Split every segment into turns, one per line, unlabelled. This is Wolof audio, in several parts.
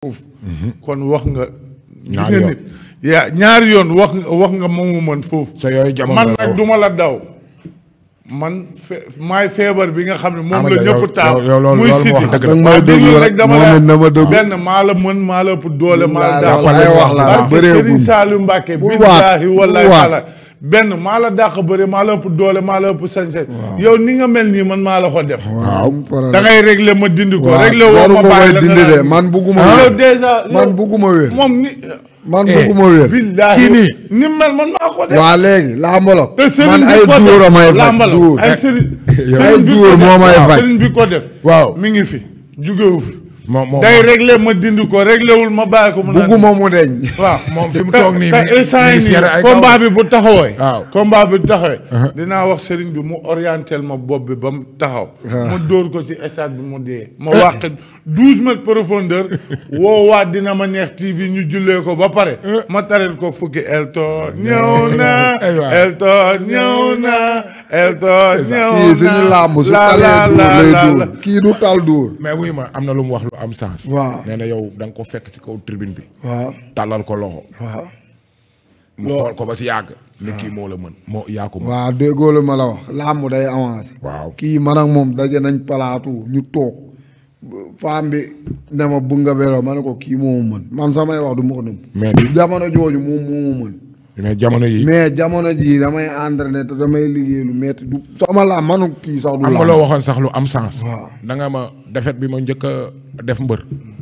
foofu kon wax nga gis nga nit yaa ñaari yoon wax nga moomu mën foofu man nag duma la daw man maay feebar bi nga xam ne moom la ñëpp taaw muy siti waaw déglu rek dama la benn maa la mën maa la ëpp doole maa la daaw wax la Serigne Saliou Mbacké billaahi wallaahi taala benn maa la dàq bëre maa la ëpp doole maa la ëpp sañ-sañ yow ni nga mel nii man maa la ko def da ngay régler ma dindi ko régler woo ma bàyyi la dindi de man bugguma wér déjà man bugguma wér moom ni man bugguma wér billaahi kii nii ni mel man maa ko def waa léegi lambalo man ay duur a may faj duur ay duur moo may faj sëriñ bi ko def waaw mi ngi fi jugewu fi day réglé ma dindi ko réglé wul ma bàyyi ko. bugguma mu deñ. waaw moom fi mu toog nii combat bi bu taxawee. waaw combat bi bu taxawee. dinaa wax sëriñ bi mu orientel ma bopp bi ba mu taxaw. ma dóor ko ci stade bi mu dee. ma wàq 12 mètres profondeur. woowaat dina ma neex TV ñu jullee ko ba pare. ma tareel ko fukki Elton ñëw na. Elton ñëw na. Elton ñëw na kii suñu làmb su talee dóor lay dóor kii du tal dóor.
mais wuy ma am na lu mu wax lu am sens.
waaw
nee na yow da nga ko fekk ci kaw tribune bi.
waaw
tàllal ko loxo.
waaw.
mu xool ko ba si yàgg. ne kii moo la mën moo yaa ko mën.
waaw déggoo la ma la wax làmb day avancé.
waaw
kii man ak moom daje nañ palaatu ñu toog. femme bi ne ma bëgg nga wéroo ma ne ko kii moo mën man samay wax du ma ko nëbb.
mais
jamono jooju moom moo mën.
mais jamono yi
jamono ji damay entraîné te damay liggéey lu metti du sama la manu kii sax du
am nga loo waxoon sax lu am sens.
waaw
da nga ma defet bi ma njëkk a def mbër.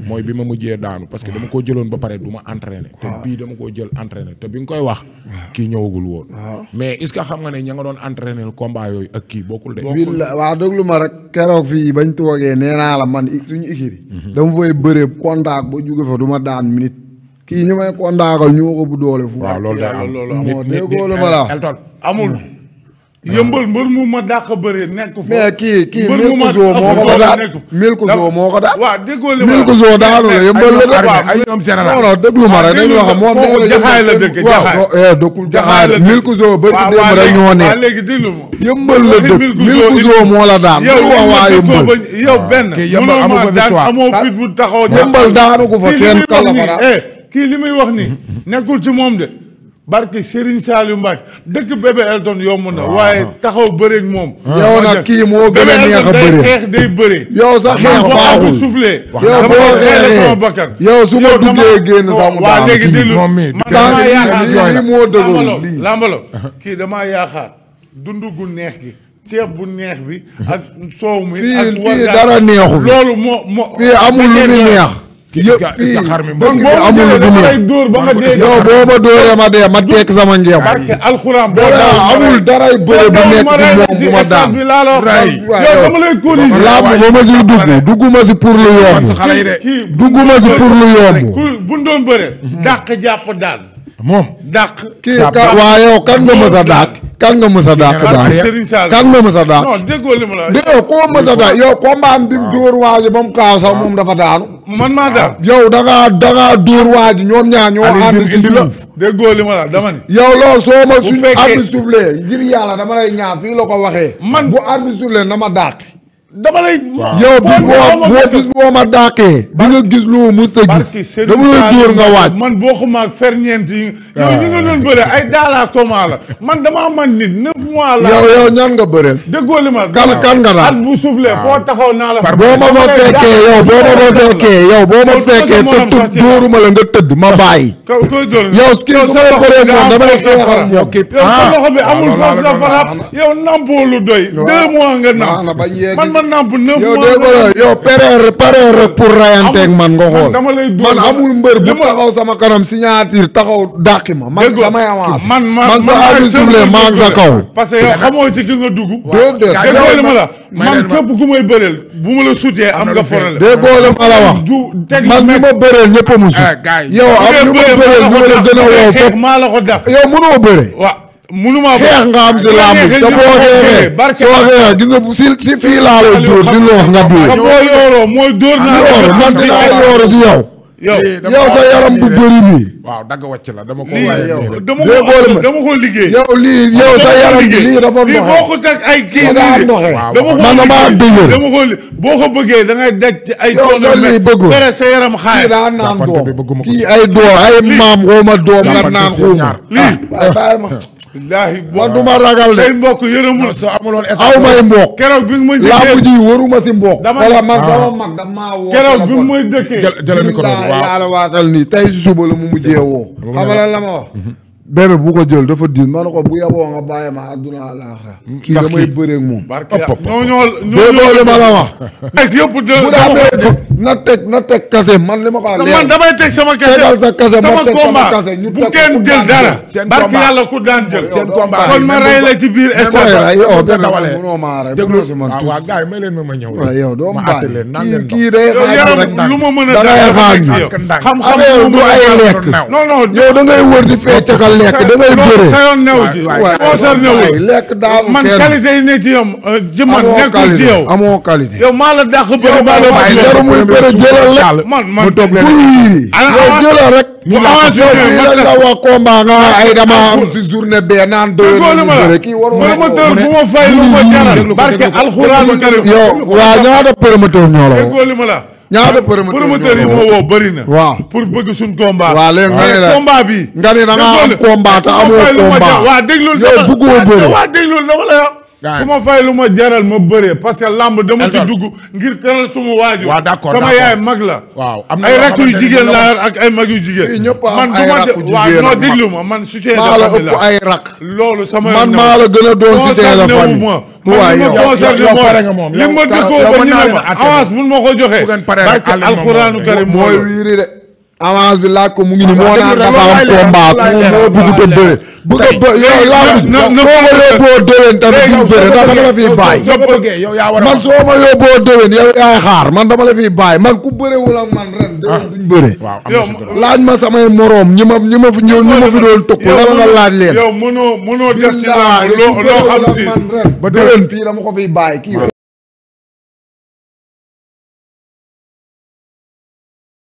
mooy bi ma mujjee daanu parce que dama koo jëloon ba pare du ma entraîné. te bii dama koo jël entraîné te bi nga koy wax. kii ñëwagul woon. mais est-ce que xam nga ne ña nga doon entraîné combat yooyu ak kii bokkul de. waaw déglu ma rek keroog fii bañ toogee nee naa la man suñu écurie. dama fay bëree contact ba jóge fa du ma daan minute. kii ñu may kondaakal ñu ko bu doole fu waaw loolu day am
loolu déggoo la ma la
Elton
amul yëmbal mbër mu ma dàq bëri nekk fa
mais kii Milkzo moo ko daan Milkzo moo ko daan
waaw déggoo la ma
Milkzo daanu la yëmbal la def
ay ñoom général
non non déglu ma rek dañu wax moom
jaxaay la dëkk
waaw dëkkul jaxaay Milkzo bëri démb rek ñoo ne
léegi déglu ma
yëmbal la dëkk Milkzo moo la daan
yow
wax waa yëmbal
yow benn
yëmbal amu fa victoire
amoo fit bu taxaw
yëmbal daanu ko fa kenn kala fara
kii li muy wax nii nekkul ci moom de barke Serigne Saliou Mbacké dëkk bébé Elton yomb na waaye taxaw bëreeg moom.
yow nag kii moo gën a neex a bëri
xeex day bëri.
yow sax xeex baaxul yow boo xeexee yow su ma duggee génn sax mu
waa léegi déglu
moom mi
damaa yaakaar
lii moo dëgër
lambalo kii damaa yaakaar dund gu neex gi ceeb bu neex bi ak soow mi.
fii dara neexu fi
loolu moo
fii amul lu fi neex.
est-ce que xar mi
amul lu fi neex yow boo ma dóoree ma dee ma tekk sama ngeem.
alxuraan
amul daray bëre bu nekk si moom bu ma daan.
yow dama lay corriger.
làmb ba ma si dugguma si pour lu yomb. dugguma si pour lu yomb.
bu ñu doon bëre. dàq jàpp daan.
moom
dàq.
kii waa yow kan nga mës a dàq. kan nga mës a dàq daan kan nga mës a dàq.
non déggoo li ma la.
déggoo koo mës a dàq yow combat am bi mu dóor waaji ba mu kaaw sax moom dafa daanu.
man maa daan.
yow da ngaa dóor waaji ñoom ñaar ñoo ànd si suuf.
déggoo li ma la dama ni.
yow loolu soo ma suñu arbitre soufflé ngir yàlla dama lay ñaan fii la ko waxee.
man
bu arbitre soufflé na ma dàq.
dama lay.
yow bis boo ma dàqee. di nga gis lu mu mës a gis. dama lay dóor nga waaj.
man bokkuma ak ferñeent yi. yow ñi nga doon bëre ay daala comment la man damaa man nit 9 mois la.
yow ñan nga bëreel.
déggoo li ma la.
kan nga daan.
at bu soufflé foo taxaw naa la.
boo ma fekkee boo ma fekkee te dóoruma la nga tëdd ma bàyyi.
koy dóor
yow kii su ma bëree moom dama lay xeexal yow kii.
yow sa loxo bi amul force de frappe yow nampoo lu doy. 2 mois nga namp man namp 9 mois.
yow dégg yow pare rek pour rayanteeg man nga xool. man amul mbër bu taxaw sama kanam signature taxaw dàqi ma. man damay avance man sa arbitre soufflé maa ngi sa kaw.
parce que yow xamoo ci ki nga dugg.
déggoo
li ma la man képp ku may bëreel bu ma la sutee am nga forale.
déggoo li ma la wax man ni ma bëreel ñëpp a musu. yow am ni ma bëreel ñu la gën a wow foofu
maa la ko dàq.
yow mënoo bëre.
munuma
xeex nga am si làmb te boo xeexee soo xeexee gis nga si fii laa la dóor di loos nga dóor.
boo yooroo mooy dóor naa
yoor man dinaa yooro si yow yow sa yaram bu bëri nii.
waaw dagg wàcc la dama ko.
lii dama ko liggéey.
yow lii yow sa yaram bi lii dafa
lii boo ko teg ay kii
nii man damaa dëgër.
dama ko boo ko bëggee da ngay daj ci ay.
yow sa lii bëggul
fere sa yaram xaalis.
kii daa naan doom kii ay doom ay maam xooma doom nga naan xuuma.
lii
waaye bàyyi ma.
wallaahi
man du ma ragal de.
say mbokk yërëmul.
soo amuloon
aw may mbokk.
keroog bi nga ma
làmb ji waruma si mbokk.
dama
man sama mag dama maa woo.
keroog bi mu may dëkkee.
jël micro bi waaw
yàlla waatal nii tey si suba la mu mujjee woo. xam nga lan la ma wax. bébé bu ko jël dafa diin ma ne ko bu yaboo nga bàyyi ma àdduna àllaaxira. kii damay bëreeg moom.
ñoo
li ma la wax.
yëpp
na teg kase man li ma ko leer.
man damay teg sama kase.
tegal sa kase ma teg sama
combat
kase ñu
bu kenn jël dara. barke yàlla ku daan jël.
seen combat
kon ma rey la ci biir stade.
yow
da dawalee
mënoo maa rey
déglu
man
waaw gars yi may leen ma ñëw.
waaw yow doo ma bàyyi
kii
day
yaram lu ma mën a
xam-xam du ay lekk.
non
yow da ngay wër di fecc ka lekk da ngay bëre.
sa yoon new ji concerné wu
lekk daal
man qualité yi ne ci yow ci man nekkul ci yow
amoo qualité
yow maa la dàq bëri maa la
bàyyi dara muy bëre jëlal rek
man
yow jëlal rek
bu avancé
man la wax combat nga ay dama am si journée bee naan doy bëre kii waru
promoteur bu ma fay lu ma jaral barke alxuraanu karim
yow waa ñaata promoteur ñoo la
déggoo li ma la
ñaata
promoteur yi moo woo bëri na
waaw
pour bëgg suñ combat
waaw léegi nga ne la
combat bi
nga ne da nga am combat te amoo combat
waaw déglul
yow bëggoo bëre
waaw déglul dama la wax ku ma fay lu ma jaral ma bëree parce que lamb dama ci dugg ngir teral suma waajur.
waaw d'accord
sama yaay mag la.
waaw am na
ay rakk yu jigéen laa yor ak ay mag yu jigéen. man du ma waaw non déglu ma man soutien de
maa la
famille
ëpp ay rakk.
loolu sama
man maa la gën a doon soutien de famille.
waaw
yow pare nga moom
li ma dëkkoo ba ñu ne ma avance mun ma ko joxee. barke alxuraanu karim
mooy wiiri de. avance bi laaj ko mu ngi ni moo naan dafa am combat moo bëgg a bëre bëgg a bë yow laa soo ma yóbboo déwén tamit duñ bëre ndax dama la fiy bàyyi man soo ma yóbboo déwén yow yaay xaar man dama la fiy bàyyi man ku bërewul ak man ren déwén duñ bëre laaj ma samay moroom ñi ma fi doon tokk la nga laaj leen
yow mënoo def ci laa loo xam si
ba déwén fii dama ko fiy bàyyi kii